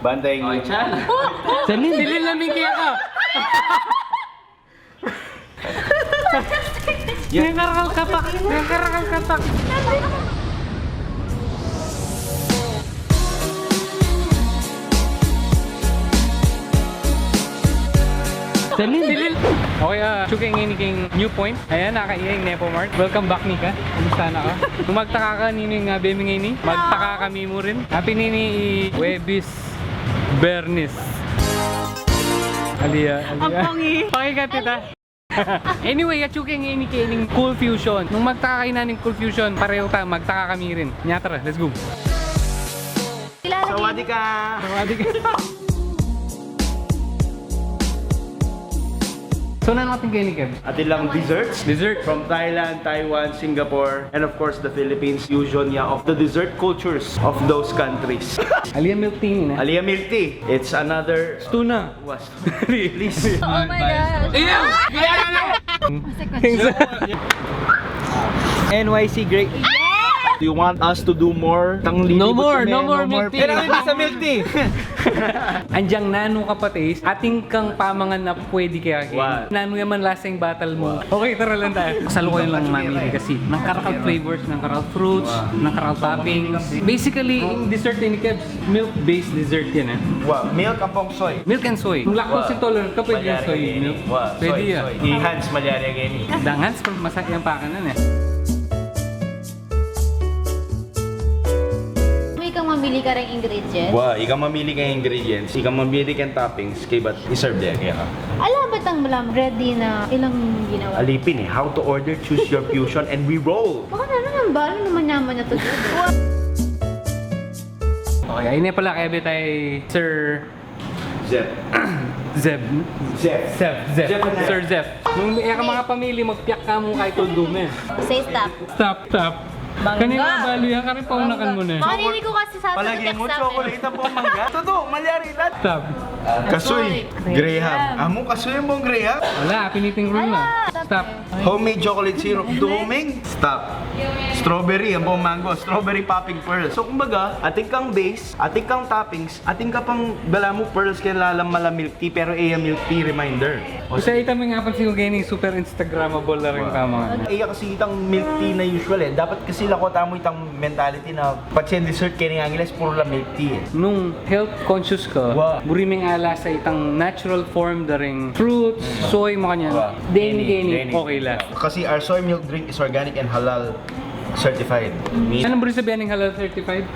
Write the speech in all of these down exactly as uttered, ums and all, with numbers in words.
Bantay. Ay, chan. Samin, bilin namin kaya ka. Yan. Nakarakal ka pa. Nakarakal ka pa. Samin, bilin. Okay, ah, chuke ngeni king New Point. Ayan, nakaiyang Nepo Mart. Welcome back, Nika. Kumusta na ka? Kung magtaka ka, ninu ing abe mi ngeni? Magtaka kami mu rin. Happy nini i Webis Bernis. Alia, alia. Ang pongi. Pakikatita. Anyway, achu ke ngeni keni king Cool Fusion. Nung magtaka kayu na ning Cool Fusion, pareho ta, magtaka kami rin. Nyatra, let's go. Kilala niyo? Sawadika! Sawadika! So, nanu atin keni, Kev? Atin lang desserts. Dessert. From Thailand, Taiwan, Singapore, and of course, the Philippines. Fusion ya of the dessert cultures of those countries. Alia milk tea na. Alia milk tea. It's another Tuna. Was. Please. Oh my gosh. Iya! N Y C great. Do you want us to do more? Tang lilibot kami, no more, no more milk tea. Kailangan di sa milk tea. Anjang nanu ka pa taste, atin kang pamangan na pwede kaya keni. Nanu yaman lasa ing batal mu. Okay, tara lang tayo. Salukuyan lang mamili kasi nakarakal flavors, nakarakal fruits, nakarakal toppings. Basically, ing dessert ini, Kev, milk-based dessert yan, eh. Wa, milk ampong soy. Milk and soy. Kung lactose intolerant ka, pwede yan, soy milk. Wa, pwede soy, yan. Soy. I Hans, malyari keni. Dang Hans, masaya yang pakanan, eh. Ikang mamili kareng ingredients? Wa, ikang mamili keng ingredients, ikang mamili keng toppings, kaybat i-serve de keka. Ala, ba't ang malam ready na ilang ginawa? Alipin, eh, how to order, choose your fusion, and we roll! Baka na naman, balo naman naman na to. Okay, ayun na pala, kaya bitay, Sir Zeb. Zeb. Zeb. Zeb. Zeb. Sir Zeb. Nung e ka makapamili, magpiyak ka mu kay Tol Dume. Say stop. Stop, stop. Mangga. Kanina, balo yan, karin paunakan mu na. Makanini ko kasi sa Palagi mo, chocolate ang pong mangga. Totoo, malyari lahat. Stop. Kasoy. Graham. Amu, kasoy ampong Graham? Wala, piniting rule na. Stop. Homemade chocolate syrup, duming. Stop. Strawberry ampong mango, strawberry popping pearl. So, kumbaga, atin kang base, atin kang toppings, atin ka pang dala mu pearls keng lalam, mala milk tea, pero e ya milk tea, reminder. Kasi ita mi nga pansin ku keni, super Instagrammable na rin tama. E ya kasi itang milk tea na usual, eh. Dapat kasi lakwa tamu itang mentality na pati dessert keni Angeles, puro la milk tea, eh. Nung health conscious ka, buri meng ala sa itang natural form da ring fruits, soy, makanyan. Deni, deni, okay la. Kasi our soy milk drink is organic and halal certified. Anong buri sabihan ning halal certified?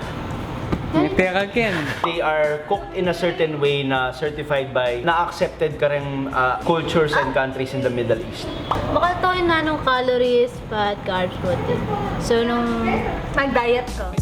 Teka, Ken. They are cooked in a certain way na certified by, na accepted kareng, ah, cultures and countries in the Middle East. Baka to yung nanong calories, fat, carbs, protein. So, nung nag-diet ka?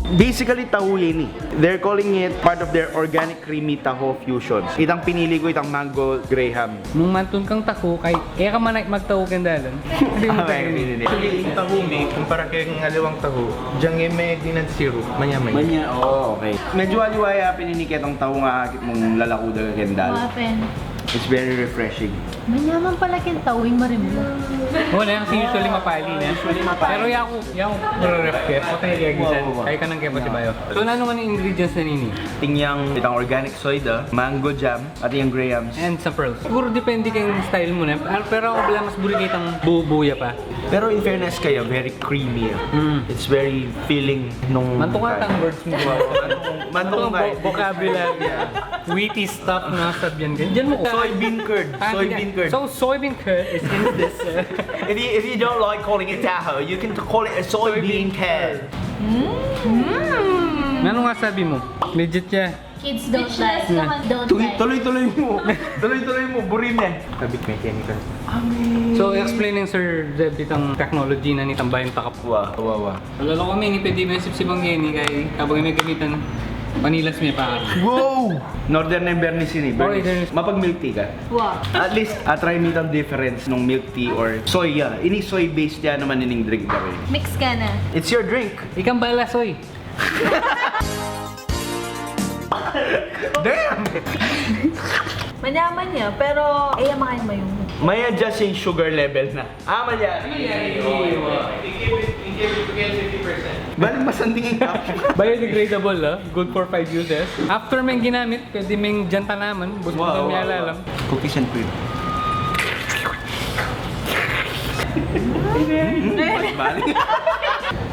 Basically, tahu ini. They're calling it part of their organic creamy taho fusions. Itang pinili ku, itang mango Graham. Nung mantun kang taho, kay e ka man ay magtaho keng dalan. Actually, ing taho mi, kumpara keng aliwang taho, dyang e me dinan sirup, manyaman. Manya, oo, okay. Medyo aliwa ya pin ini ketang taho nga akit mung lalaku da ka keng dalan. It's very refreshing. Manyaman pala keng taho ing marimla. Oo na, kasi usually mapali na. Pero yaku, yaku, nare-ref ke, patay kaya gisan. Kaya ka nang kaya pa si Bayo. So, nanu man ing ingredients na nini? Atin yang itang organic soy da, mango jam, atin yang Graham's. And sa pearls. Siguro depende keng style mu na. Pero, pero aku bala mas buri ke itang bubu ya pa. Pero in fairness kaya, very creamy, ah. It's very filling nung... Mantuka tang words mu. Mantuka, mantuka vocabulary. Witty stuff na sabihan ka. Diyan mu ko. Soybean curd. Soybean curd. So, soybean curd is in this, uh, if you, if you don't like calling it taho, you can call it a soybean curd. Nanu nga sabi mu? Legit ya. Kids don't like. Don't like. Tuloy-tuloy mu. Tuloy-tuloy mu. Buri me. Kabit me keni kan. So, explain ning Sir Zeb itang technology na nitang bayang takap. Wa, wa, wa. Lalo kami, ini pwede me sipsipan keni kay kabang me gamitan, panilas me pa. Wow! Northern na ing Bernis ini, Bernis. Mapag-milk tea ka? Wa. At least, ah, try me itang difference nung milk tea or soy, ah. Ini soy-based ya naman ining drink da keni. Mix ka na. It's your drink. Ikang bala, soy. Damn! Manyaman ya, pero e ya makanyan mayumu. May-adjust ing sugar level na. Ah, malyari. Malyari. Balik masanding ing cup. Biodegradable, ah. Good for five uses. After meng ginamit, pwede meng diyan tanaman. Busog na may alalam. Cookies and cream. Balik-balik.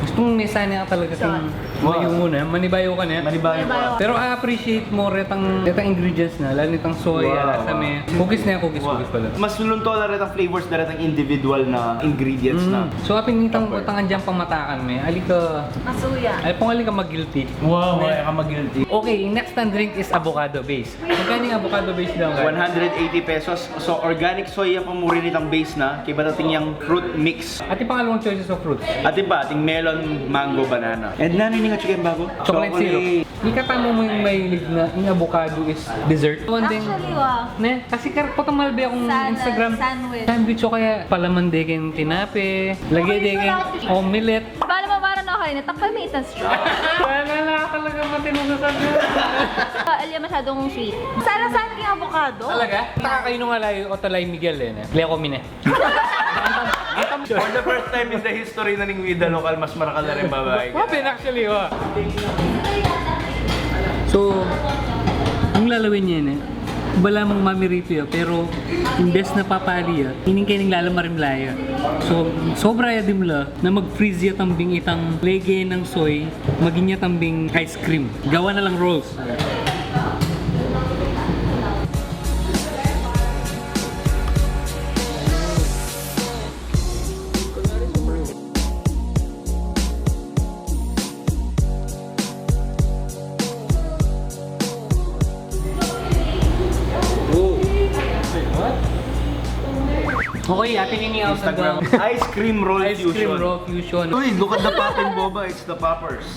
Gustong may sana ka talaga kung mayu muna, manibayu ka na. Manibayu ka. Pero a-appreciate mo retang, retang ingredients na, lalo nitang soy, wow, lasa me. Cookies na, cookies, wow, cookies pala. Mas lunto la retang flavors, retang individual na ingredients na. So, apin nitang, okay, tangan diyan pamatakan me. Ali ka, masuya. Ay, pung ali ka mag-guilty. Wow, ay ka mag-guilty. Okay, next na drink is avocado base. Magkano yung avocado base daw? One hundred eighty pesos. So, organic soy yung pamuri nitang base na. Kaya patating yung fruit mix. At yung pangalawang choices of fruits? At iba, ating melon, mango, banana. And nanu yung atsu keng bago? Chocolate syrup. Ikatamu mu yung mahilig na yung avocado is dessert. One thing. Actually, wa. Ne? Kasi karpot ang malbi akong Instagram. Sandwich. Sandwich o kaya palaman de keng tinape, lagay de keng omelette. Bala mo, parang ako rin, takpa may itas siya. Wala na talaga matinugasan yun. Alia masyadong sweet. Sana saan yung avocado? Talaga? Taka kayo nung alay o talay Miguel eh, ne? Leko mine. For the first time in the history na ning Vida Local, mas marakal na rin babae. Wapin, actually, wa. So, yung lalawin niya, ne? Bala mong mamiritu ya, pero imbes na papali ya, ining kaya ning lala marimla ya. So, sobra ya dimla na mag-freeze ya tambing itang lege ng soy, maging ya tambing ice cream. Gawa na lang rolls. Okay, apin ini Instagram. Ice cream roll fusion. Ice cream roll fusion. Uy, look at the pattern, Boba. It's the poppers.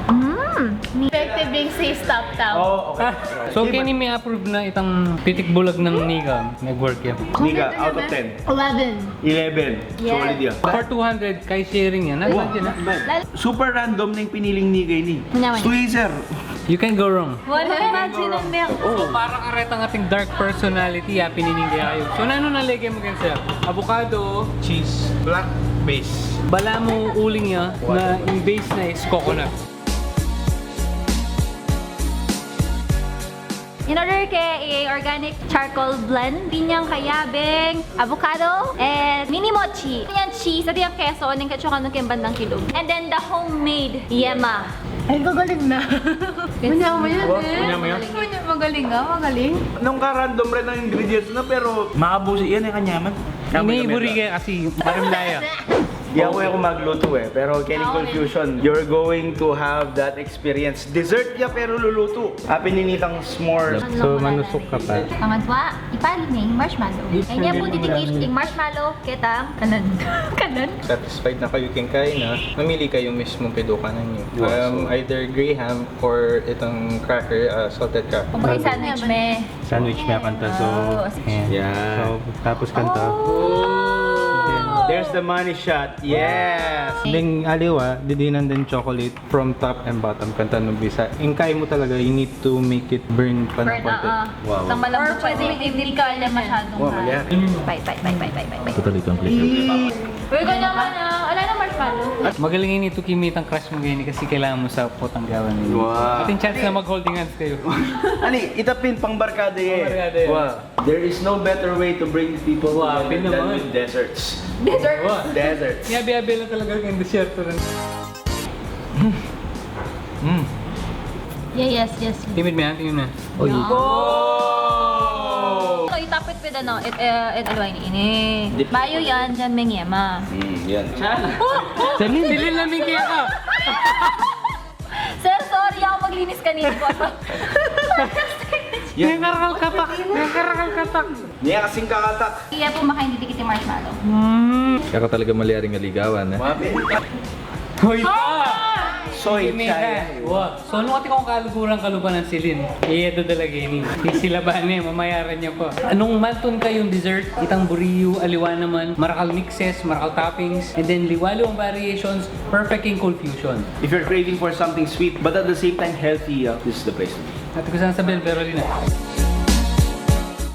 Mm. Effective yung sa stop tau. Oh, okay. So, kini mi-approve na itang titik bulag ng Nika. Nag-work yan. Nika, out of ten? Eleven. Eleven. Yes. Solid yan. For two hundred, kay sharing yan. Wow. Imagine, ah. Super random na yung piniling Nika ini. Naman. Squeezer. You can go wrong. Wala, imagine ang milk. So, para karetang ating dark personality, ah, piniling kaya kayo. So, nanu na lege mu keng, sir? Avocado. Cheese. Black base. Bala mu uling ya na yung base na is coconut. In order ke, eh, organic charcoal blend, pinyang kayabing, avocado, and mini mochi. Yan cheese, at yung keso, ning ketsukan nung kembandang kilog. And then the homemade yema. Ay, gagaling na. Manya-manya na. Manya-manya? Manya, magaling, ah, magaling. Nung ka-random rin ang ingredients na, pero maabusi yan, eh, kanyaman. Ini buri ke kasi marimla ya. Di ako, eh, ako magluto, eh. Pero kaya ning confusion, you're going to have that experience. Dessert ya, pero luluto. Apin ini kang s'mores. So, manusuk ka pa. Pangatwa, ipali ne ing marshmallow. Kaya niya po didikit ing marshmallow ketang kanan. Kanan. Satisfied na kayo keng kain na, mamili kayo mismo pidukanan niyo. Um, either graham or itang cracker, ah, salted cracker. Kumbaga sandwich me. Sandwich me kanta, so, oh, ayan. Yeah. So, tapos kanta. Oh! There's the money shot. Yes! Deng aliwa, didinan deng chocolate from top and bottom, kanta nung bisa. Ing kai mu talaga, you need to make it burn pa ng konti. Burn, oo. Wow. Tang malambot. Or pwede hindi ka alam masyadong hot. Wow, yeah. Bite, bite, bite, bite, bite, bite, bite. Totally complete. Uy, ka naman, ah. Ala na marshmallow. Magaling ini, tuki mitang crush mu ganyan kasi kailangan mo sa potang gawan ini. Wow. At yung chance na mag-holding hands kayo. Ani, itapin pang barkada yan. Pang barkada yan. Wow. There is no better way to bring people together than with desserts. Desserts? Wow. Desserts. Yabi-yabi lang talaga yung desierto rin. Mm. Yeah, yes, yes, yes. Timid mo yan, tingin mo. Oh, yeah. Oh! So, itapit pid ano, it, eh, it alway ini. Mayu yan, diyan meng yema. Mm, yan. Siya. Silin, silin lang yung kaya ka. Sir, sorry, ako maglinis kanina po. Yan. Yan karakal katak. Yan karakal katak. Niya kasing kakatak. Iya po makain didikit yung marshmallow. Hmm. Kaya ka talaga malyaring aligawan, eh. Mabi. Hoy, pa! Soy chai. Wa. So, ano kati kung kaluguran kaluban ng silin? Iya, do talaga ini. Yung sila ba niya, mamayaran niya pa. Anong mantun kayong dessert? Itang buri yu, aliwa naman, marakal mixes, marakal toppings, and then liwa-liwang variations, perfect in confusion. If you're craving for something sweet, but at the same time healthy, uh, this is the place to be. At gusto na sabihin, pero di na.